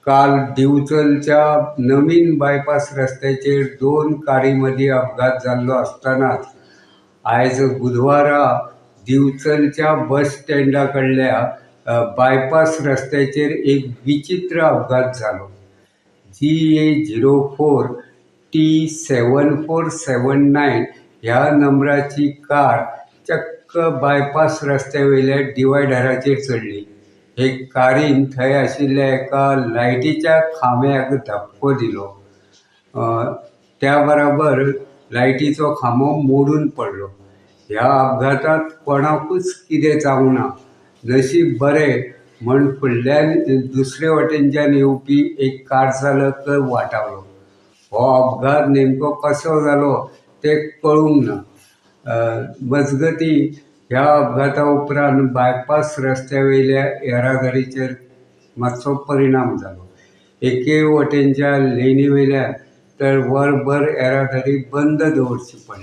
काल दिवचलच्या नवीन बायपास रस्त्याचेर दोन कारी मदीं अपघात जाल्लो आसतनाच आयज बुधवारा दिवचलच्या बस स्टँडा कडल्या बायपास रस्त्याचेर एक विचित्र अपघात जालो. G A 04 T 7479 ह्या नंबराची कार चक्क बायपास रस्त्या वयल्या डिवायडराचेर चडली. हे कारीन थंय आशिल्ल्या एका लायटीच्या खांब्याक धपको दिलो. त्या बराबर लायटीचो खांबो मोडून पडलो. ह्या अपघातांत कोणाकूच कितें जावंक ना. नशीब बरें म्हण फुडल्यान दुसरे वटेनच्यान येवपी एक कार चालक वाटावलो. हो अपघात नेमको कसो जालो तें कळूंक ना. मजगती ह्या अपघाता उपरांत बायपास रस्त्या वयल्या येरादारीचेर मातसो परिणाम जालो. एके वटेनच्या लेनी वयल्यान तर वरभर येरादारी बंद दवरची पडली.